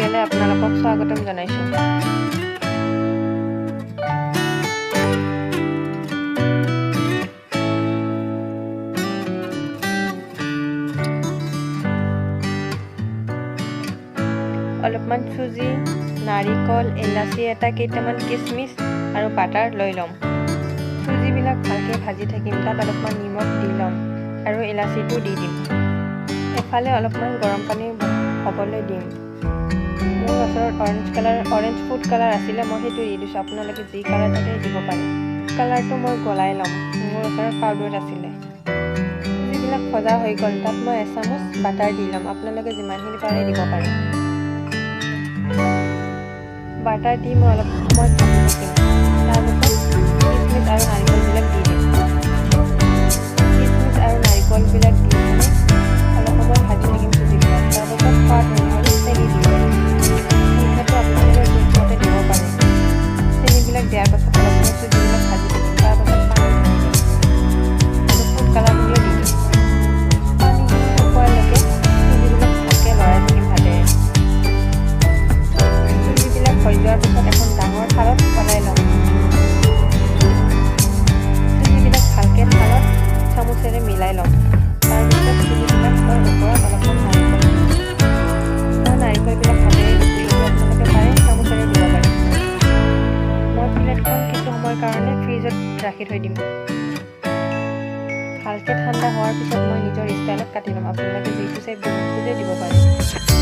টিউটৰিয়েলে আপোনালোকক স্বাগতম জনাইছোঁ। অলপমান চুজি, নাৰিকল, এলাচি এটা, কেইটামান কিচমিচ আৰু বাটাৰ লৈ ল'ম। চুজিবিলাক ভালকৈ ভাজি থাকিম, তাত অলপমান নিমখ দি ল'ম আৰু এলাচিটো দি দিম। এফালে অলপমান গৰম পানী হ'বলৈ দিম। মোৰ ওচৰত orange colour, orange food colour আছিলে, মই সেইটো দি দিছোঁ। আপোনালোকে যি কালাৰ থাকে দিব পাৰে। কালাৰটো মই গলাই ল'ম, মোৰ ওচৰত পাউডাৰ আছিলে। চুজিবিলাক ভজা হৈ গ'ল, তাত মই এচামুচ বাটাৰ দি ল'ম। আপোনালোকে যিমানখিনি পাৰে দিব পাৰে। বাটাৰ দি মই অলপ সময় ভাজি থাকিম। তাৰপিছত কিচমিচ আৰু নাৰিকলবিলাক দি দিম। কিচমিচ আৰু নাৰিকলবিলাক দি কিনে অলপ সময় ভাজি থাকিম চুজিবিলাক। তাৰপাছত সোৱাদ অনুসৰি চেনি দি দিম। মিঠাটো আপোনালোকে জোখমতে দিব পাৰে। চেনিবিলাক দিয়াৰ পাছত অলপ সময় চুজিবিলাক ভাজি থাকিম। তাৰপাছত পানী ঢালি দিম আৰু ফুড কালাৰখিনিও দি দিম। পানীখিনি শুকোৱালৈকে চুজিবিলাক ভালকৈ লৰাই থাকিম হাতেৰে। চুজিবিলাক হৈ যোৱাৰ পিছত এখন ডাঙৰ থালত ওলাই ল'ম। চুজিবিলাক ভালকৈ থালত চামুচেৰে মিলাই ল'ম। তাৰপিছত চুজিবিলাকৰ ওপৰত অলপমান নাৰিকল দিম। মই নাৰিকলবিলাক হাতেৰে দিছোঁ, যদি আপোনালোকে পাৰে চামুচেৰে দিব পাৰে। মই প্লেটখন কিছু সময়ৰ কাৰণে ফ্ৰিজত ৰাখি থৈ দিম। ভালকৈ ঠাণ্ডা হোৱাৰ পিছত মই নিজৰ ষ্টাইলত কাটি ল'ম। আপোনালোকে যিটো শ্বেপ দিব খোজে দিব পাৰে।